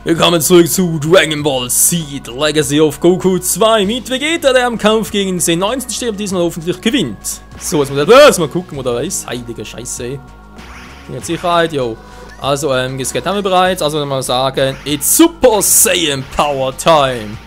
Willkommen zurück zu Dragon Ball Z Legacy of Goku 2 mit Vegeta, der im Kampf gegen den 19. steht und diesmal hoffentlich gewinnt. So, jetzt muss mal gucken, wo der ist. Heilige Scheiße. Bin jetzt Sicherheit, jo. Also, Gesket haben wir bereits. Also, mal sagen, it's Super Saiyan Power Time.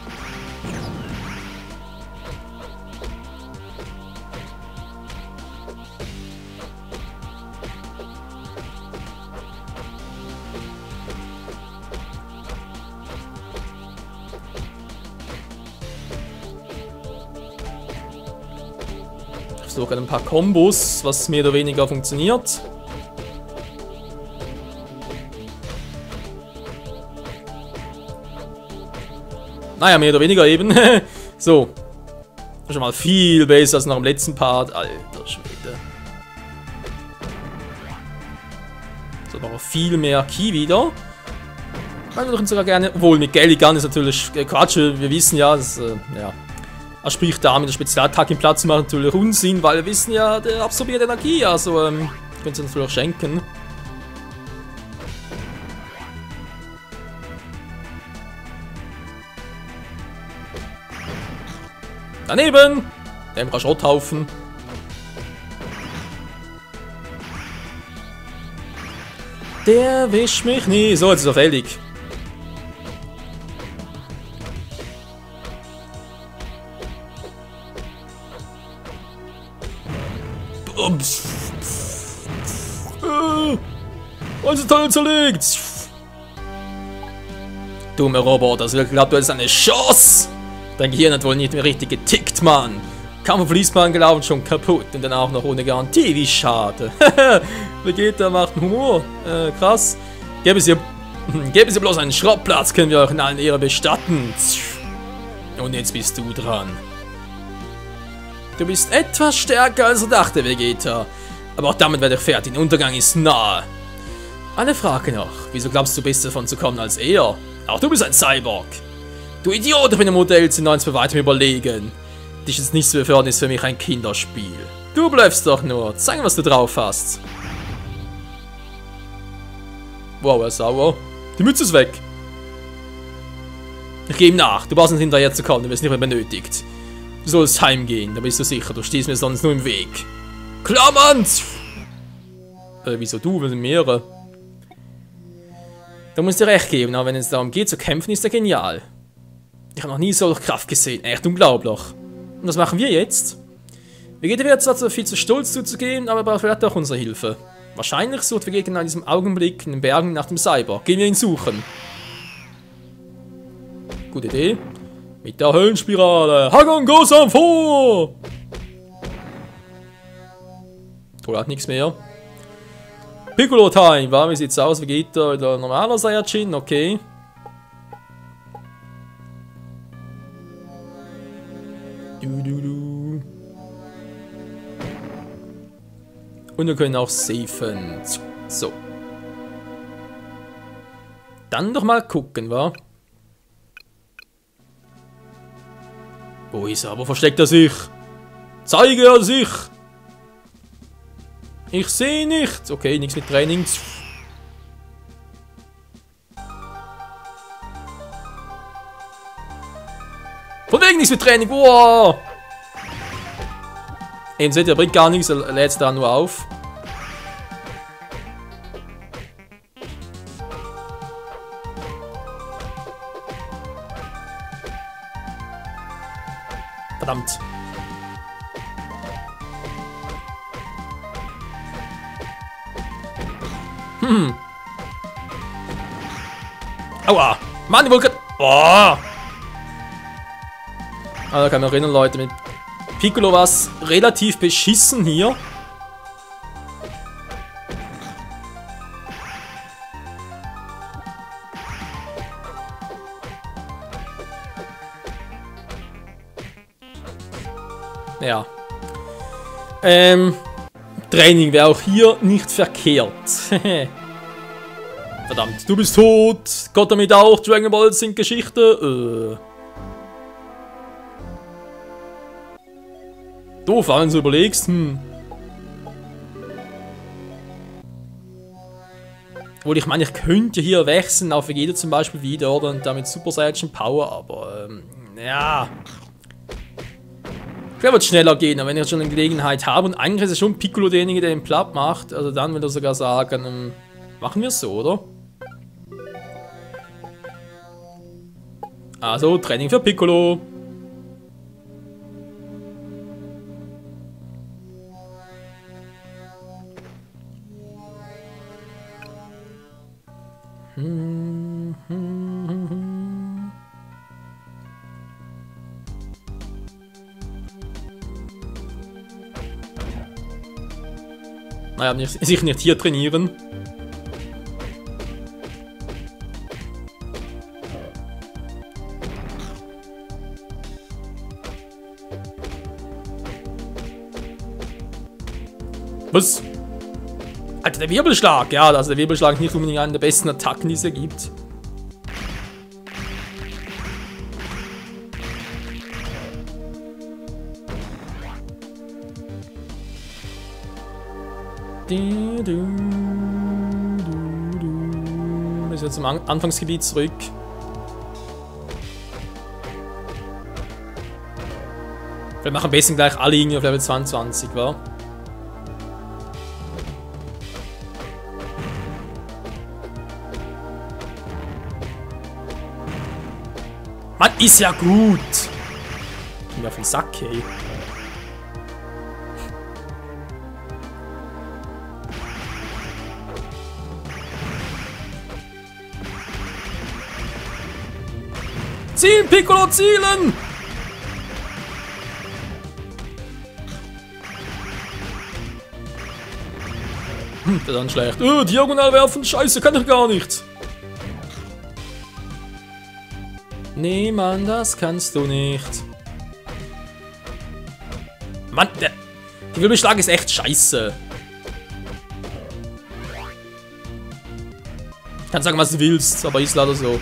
Ich versuche ein paar Kombos, was mehr oder weniger funktioniert. Naja, mehr oder weniger eben. So. Schon mal viel besser als noch im letzten Part. Alter Schwede. So, noch viel mehr Ki wieder. Man würde sogar gerne. Obwohl, mit Gelligan ist natürlich Quatsch. Wir wissen ja, dass, ja. Er spricht da mit der Spezialattacke im Platz zu machen, natürlich Unsinn, weil wir wissen ja, der absorbiert Energie, also können Sie natürlich auch schenken. Daneben! Dämmerer Schrotthaufen. Der wischt mich nie. So, jetzt ist er fällig. Unser Teil zerlegt! Dumme Roboter, also ich glaube, du hast eine Chance! Dein Gehirn hat wohl nicht mehr richtig getickt, Mann! Kaum auf Fließbahn gelaufen, schon kaputt und dann auch noch ohne Garantie, wie schade! Vegeta macht einen Humor, krass. Gäbe es hier bloß einen Schrottplatz, können wir euch in allen Ehren bestatten. Und jetzt bist du dran. Du bist etwas stärker als er dachte, Vegeta. Aber auch damit werde ich fertig, der Untergang ist nahe. Eine Frage noch, wieso glaubst du besser davon zu kommen als er? Auch du bist ein Cyborg. Du Idiot, ich bin dem Modell C9 bei weitem überlegen. Dich jetzt nicht zu befördern ist für mich ein Kinderspiel. Du bleibst doch nur, zeig was du drauf hast. Wow, er ist sauer. Die Mütze ist weg. Ich gehe ihm nach, du brauchst nicht hinterher zu kommen, du wirst nicht mehr benötigt. Du sollst heimgehen, da bist du sicher, du stehst mir sonst nur im Weg. Klar, Mann! Wieso du? Wir sind mehrere. Da musst du dir recht geben, aber wenn es darum geht zu kämpfen, ist er genial. Ich habe noch nie solche Kraft gesehen, echt unglaublich. Und was machen wir jetzt? Vegeta wird zwar viel zu stolz zuzugeben, aber braucht vielleicht auch unsere Hilfe. Wahrscheinlich sucht Vegeta in diesem Augenblick in den Bergen nach dem Cyborg. Gehen wir ihn suchen. Gute Idee. Mit der Höllenspirale. Hagon Gosam vor! Toll, hat nichts mehr. Piccolo Time. Wie sieht's aus? Vegeta oder normaler Saiyajin? Okay. Und wir können auch safen. So. Dann doch mal gucken, wa? Wo ist er? Wo versteckt er sich? Zeige er sich! Ich sehe nichts. Okay, nichts mit Training. Von wegen nichts mit Training. Wow! Eben seht ihr, er bringt gar nichts. Er lädt es da nur auf. Verdammt. Aua. Mann, ich wollte gerade... Oh. Da kann man erinnern, Leute, mit Piccolo war es relativ beschissen hier. Ja. Training wäre auch hier nicht verkehrt. Verdammt, du bist tot. Gott damit auch, Dragon Ball sind Geschichte. Doof, wenn du überlegst. Obwohl, ich meine, ich könnte hier wechseln auf Vegeta zum Beispiel wieder, oder? Und damit Super Saiyan Power, aber, ja. Ich glaube, es wird schneller gehen, aber wenn ich schon eine Gelegenheit habe. Und eigentlich ist es schon Piccolo derjenige, der ihn platt macht. Also dann würde er sogar sagen, machen wir es so, oder? Also, Training für Piccolo. Naja, sich nicht hier trainieren. Was? Alter, der Wirbelschlag! Ja, also der Wirbelschlag ist nicht unbedingt eine der besten Attacken, die es hier gibt. Wir müssen jetzt zum Anfangsgebiet zurück. Wir machen am besten gleich alle irgendwie auf Level 22, wa? Mann, ist ja gut! Ich bin ja auf den Sack, ey. Zielen, Piccolo, zielen! Das ist dann schlecht. Diagonal werfen, scheiße, kann ich gar nicht. Nee, Mann, das kannst du nicht. Mann, der Wirbelschlag ist echt scheiße. Ich kann sagen, was du willst, aber ist leider so.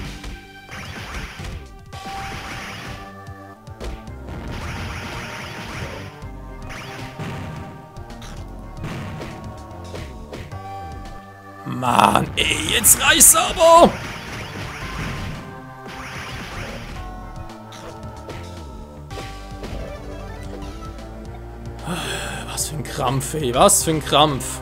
Mann, ey, jetzt reicht's aber! Was für ein Krampf, ey, was für ein Krampf.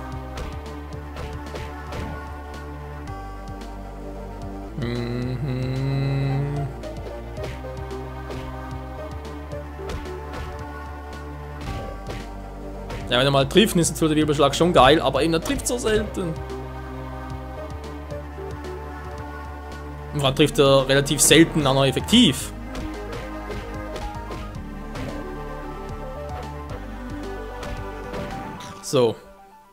Ja, wenn er mal trifft, ist natürlich der Wirbelschlag schon geil, aber eben, er trifft so selten. Und vor allem trifft er relativ selten auch noch effektiv. So,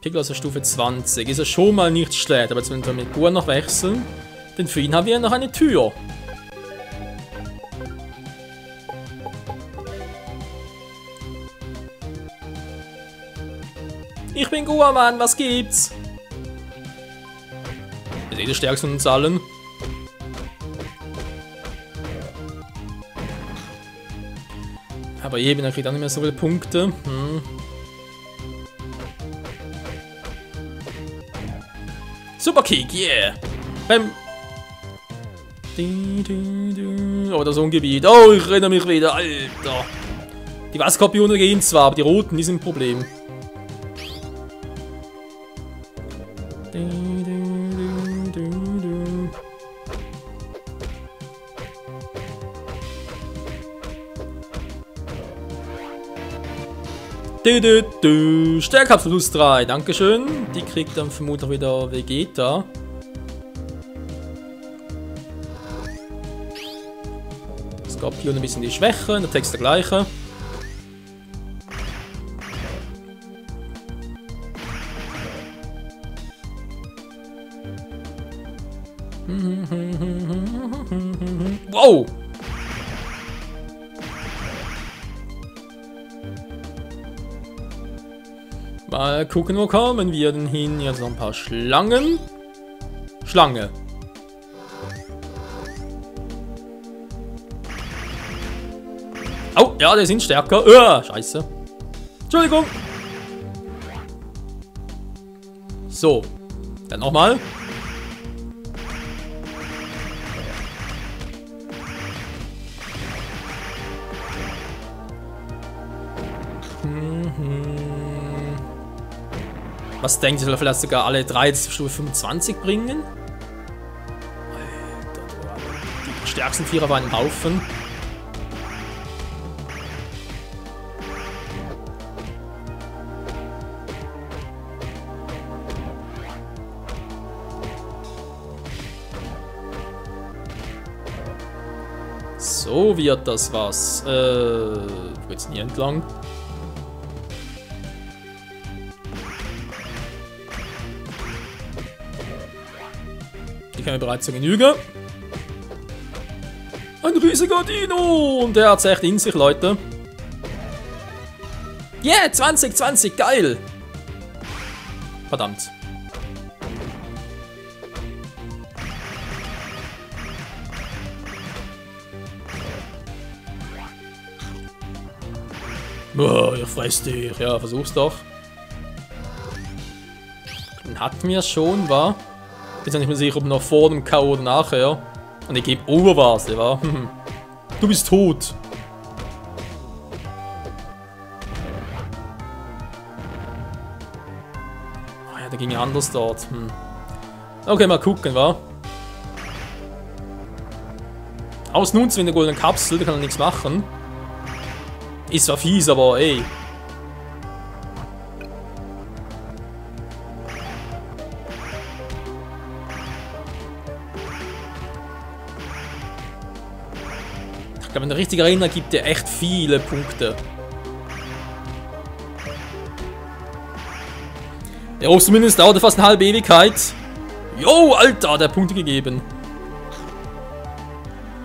Piccolo ist Stufe 20. Ist er schon mal nicht schlecht, aber jetzt wenn wir mit Gohan noch wechseln, denn für ihn haben wir noch eine Tür. Ich bin Gohan, Mann, was gibt's? Ist eh der stärkste von uns allen. Aber eben, er kriegt auch nicht mehr so viele Punkte. Superkick, yeah! Beim oh, das Ungebiet. Oh, ich erinnere mich wieder, Alter! Die Wasserskorpione gehen zwar, aber die roten, die sind ein Problem. Stärke plus 3, dankeschön. Die kriegt dann vermutlich wieder Vegeta. Skorpion ein bisschen die Schwäche, der Text der gleiche. Wow! Mal gucken, wo kommen wir denn hin? Jetzt noch ein paar Schlangen. Schlange. Oh, ja, die sind stärker. Scheiße. Entschuldigung. So. Dann nochmal. Was denkt ihr, vielleicht sogar alle 3 jetzt Stufe 25 bringen? Alter, die stärksten Vierer waren im Haufen. So wird das was. Wo geht's denn hier entlang? Die kann mir bereits zur Genüge. Ein riesiger Dino! Und der hat es echt in sich, Leute. Yeah, 20, geil! Verdammt. Oh, ich fress dich. Ja, versuch's doch. Dann hatten wir es schon, wa? Jetzt bin ich mir sicher, ob noch vor dem K.O. oder nachher. Und ich gebe Obervase, wa? Du bist tot. Oh ja, der ging anders dort. Okay, mal gucken, wa? Ausnutzen in der goldenen Kapsel, da kann er nichts machen. Ist zwar fies, aber ey. Ich glaube, wenn der richtige Arena gibt der echt viele Punkte. Ja, oh, zumindest dauert fast eine halbe Ewigkeit. Jo, Alter, der hat Punkte gegeben.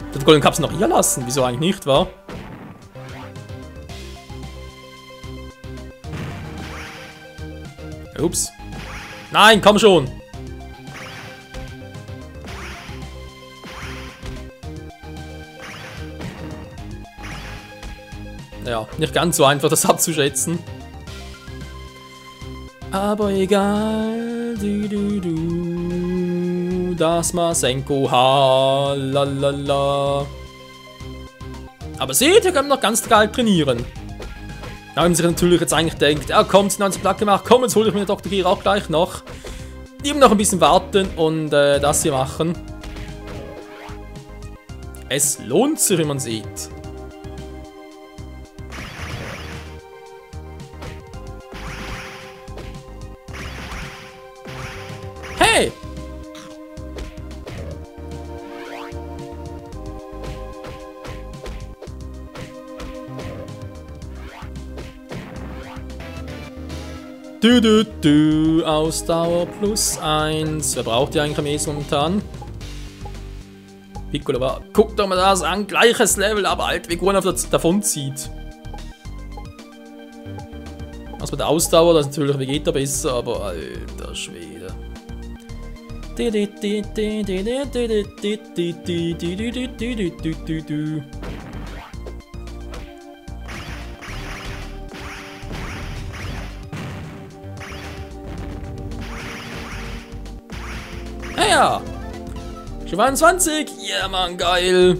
Ich hätte Golden Cups noch hier lassen. Wieso eigentlich nicht, wa? Ups. Nein, komm schon. Ja, nicht ganz so einfach, das abzuschätzen. Aber egal. Das Masenko. Ha, lalala. Aber seht, ihr könnt noch ganz geil trainieren. Ja, wenn man sich natürlich jetzt eigentlich denkt, ja komm, 19 Platt gemacht, komm, jetzt hole ich mir den Dr. Gear auch gleich noch. Die noch ein bisschen warten und das hier machen. Es lohnt sich, wie man sieht. Hey! Ausdauer +1. Wer braucht die eigentlich am ehesten momentan? Piccolo war. Guck doch mal das an. Gleiches Level, aber halt, wie gut er davon zieht. Was bei der Ausdauer, das ist natürlich Vegeta besser, aber alter Schwede. Ja, 22, ja Mann, geil.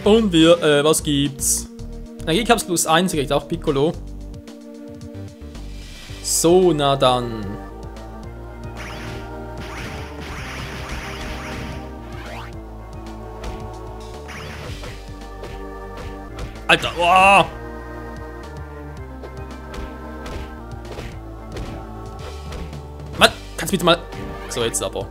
Und wir, was gibt's? Energiekaps +1, kriegt auch Piccolo. So, na dann. Alter, oh! Mann, kannst bitte mal... So, jetzt aber.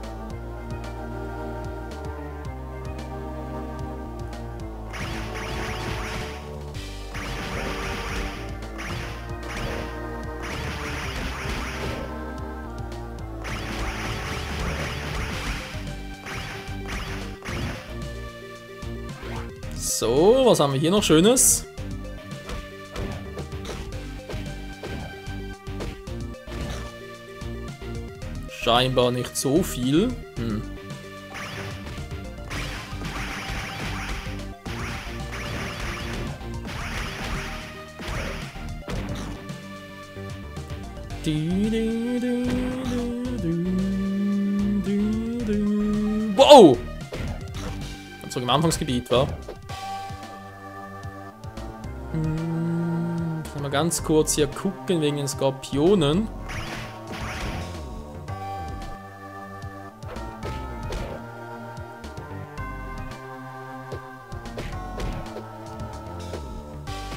So, was haben wir hier noch Schönes? Scheinbar nicht so viel. Wow! Ganz zurück im Anfangsgebiet war. ganz kurz hier gucken wegen den Skorpionen.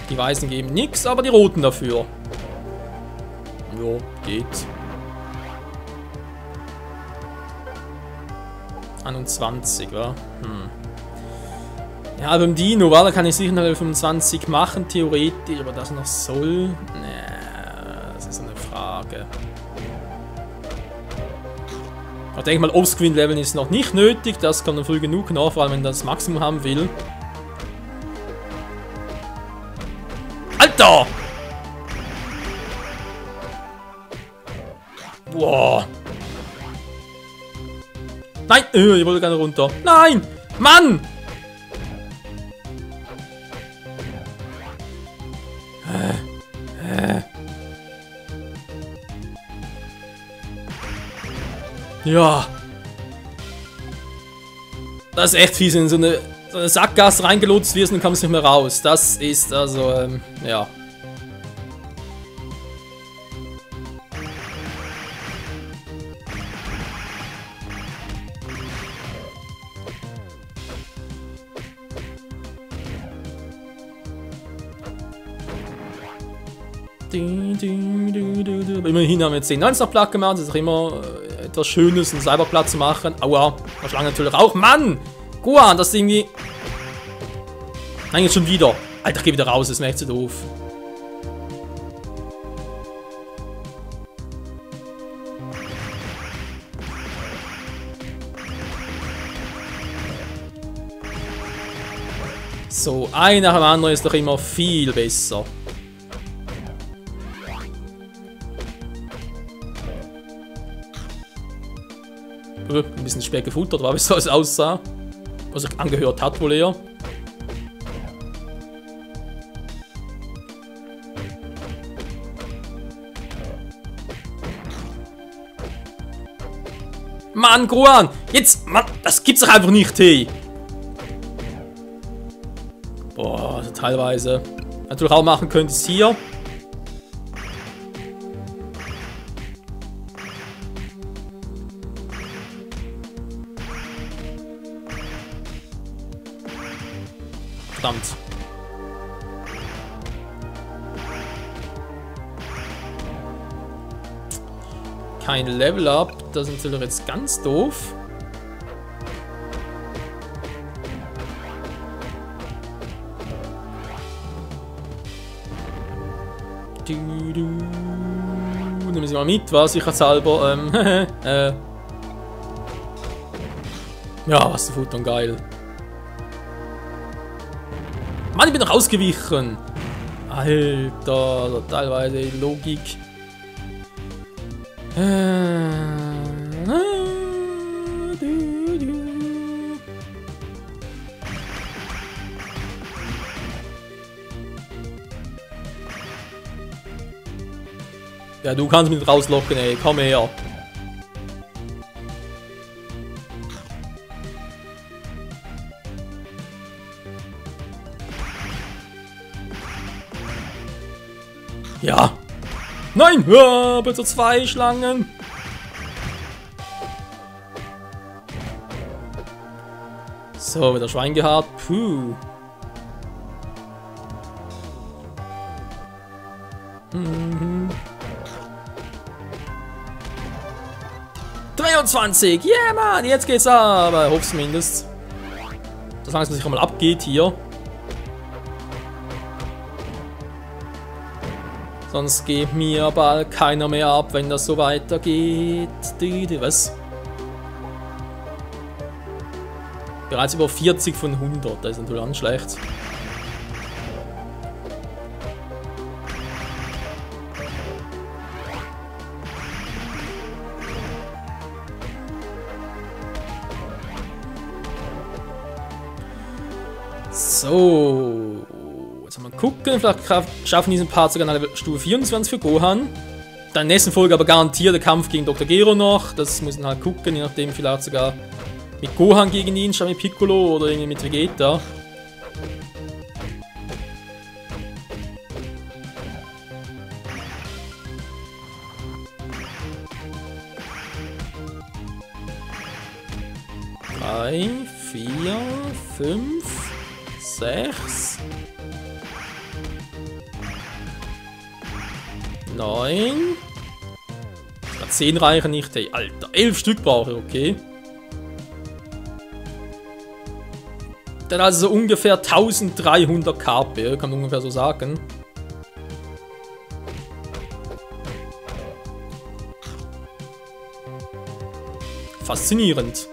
Die Weißen geben nichts, aber die Roten dafür. Jo, geht. 21, wa? Ja, beim Dino, da kann ich sicher noch Level 25 machen, theoretisch, aber das noch soll? Nee, das ist eine Frage. Ich denke mal, Offscreen-Leveln ist noch nicht nötig, das kommt dann früh genug nach, vor allem wenn das Maximum haben will. Alter! Boah! Nein! Ich wollte gerne runter. Nein! Mann! Ja. Das ist echt fies, in so eine Sackgasse reingelotst wirst und kommst nicht mehr raus. Das ist also, ja. Immerhin haben wir jetzt den 19 Platt gemacht, das ist auch immer etwas Schönes, einen Cyberplatz zu machen. Aua, da Schlange natürlich auch. Mann! Guan, das ist irgendwie... Nein, jetzt schon wieder. Alter, geh wieder raus, das ist mir echt zu doof. So, ein nach dem anderen ist doch immer viel besser. Ein bisschen spät gefuttert, war wie es aussah. Was sich angehört hat wohl eher. Mann, Guan! Jetzt! Mann, das gibt's doch einfach nicht, hey! Boah, also teilweise. Natürlich auch machen könntest hier. Verdammt. Kein Level Up, das ist natürlich jetzt ganz doof. Nehmen Sie mal mit, was ich als halber. Ja, was der Futon, geil. Mann, ich bin doch ausgewichen. Alter, teilweise Logik. Ja, du kannst mich rauslocken, ey. Komm her. Ja. Nein! Ja, bitte 2 Schlangen. So, wieder Schweingehaart. Puh. 23! Yeah, Mann! Jetzt geht's aber. Hoff's zumindest. Solange es sich mal abgeht hier. Sonst geht mir bald keiner mehr ab, wenn das so weitergeht. Was? Bereits über 40 von 100. Das ist natürlich auch nicht schlecht. So, jetzt mal gucken, vielleicht schaffen diesen Part sogar eine Stufe 24 für Gohan. Dann in der nächsten Folge aber garantiert der Kampf gegen Dr. Gero noch. Das muss man halt gucken, je nachdem vielleicht sogar mit Gohan gegen ihn, statt mit Piccolo oder irgendwie mit Vegeta. 3, 4, 5, 6, 9. 10 reichen nicht, hey, Alter. 11 Stück brauche ich, okay. Dann also so ungefähr 1300 KP, kann man ungefähr so sagen. Faszinierend.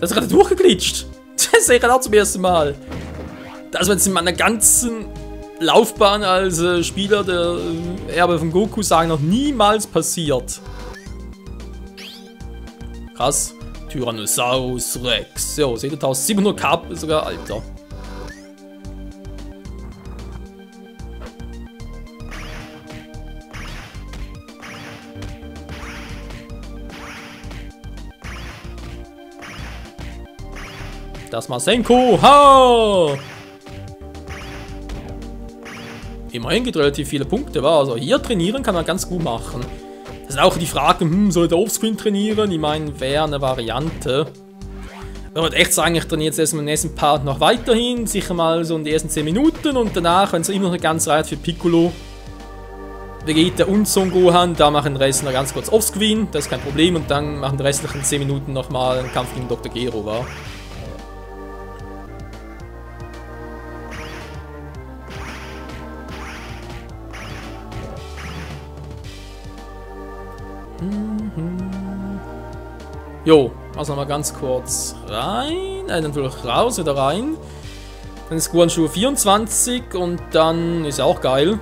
Das ist gerade durchgeglitscht. Das sehe ich auch zum ersten Mal. Das war jetzt in meiner ganzen Laufbahn als Spieler der Erbe von Goku sagen noch niemals passiert. Krass. Tyrannosaurus Rex. So, seht ihr, 1700 KP sogar, Alter. Das Masenko, ha! Immerhin geht relativ viele Punkte, war. Also hier trainieren kann man ganz gut machen. Das ist auch die Frage, soll der Offscreen trainieren? Ich meine, wäre eine Variante. Ich würde echt sagen, ich trainiere jetzt erstmal im nächsten Part noch weiterhin. Sicher mal so in die ersten 10 Minuten und danach, wenn es immer noch eine ganze Reihe für Piccolo, Vegeta und Son Gohan, da machen den Rest noch ganz kurz Offscreen, das ist kein Problem. Und dann machen die restlichen 10 Minuten nochmal einen Kampf gegen Dr. Gero, war. Jo, also nochmal ganz kurz rein, natürlich raus, wieder rein. Dann ist Gohan Stufe 24 und dann ist auch geil.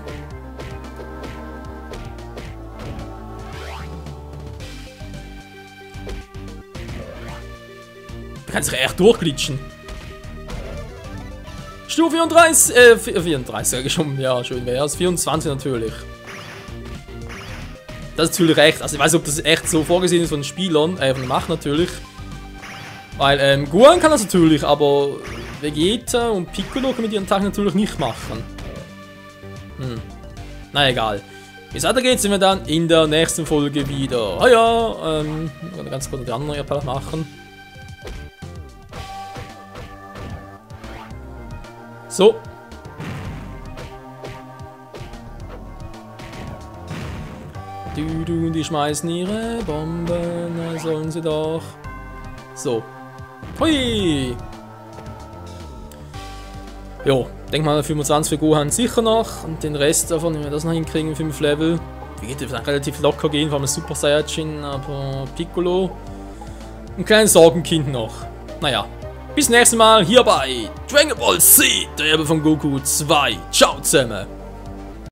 Du kannst dich echt durchglitschen. Stufe 34, 34 sage ich schon, ja, schön wäre es. 24 natürlich. Das ist natürlich recht. Also ich weiß nicht, ob das echt so vorgesehen ist von den Spielern, von der Macht natürlich. Weil Gohan kann das natürlich, aber Vegeta und Piccolo können mit ihren Attacken natürlich nicht machen. Na egal. Wie es weitergeht, sind wir dann in der nächsten Folge wieder. Ah ja, ganz kurz die andere Part machen. So. Die schmeißen ihre Bomben, na sollen sie doch. So. Hui! Jo, denk mal 25 für Gohan sicher noch. Und den Rest davon, wenn wir das noch hinkriegen, 5 Level. Wie geht das relativ locker gehen, vor allem Super Saiyajin, aber Piccolo. Ein kleines Sorgenkind noch. Naja. Bis nächstes Mal hier bei Dragon Ball Z, der Erbe von Goku 2. Ciao zusammen!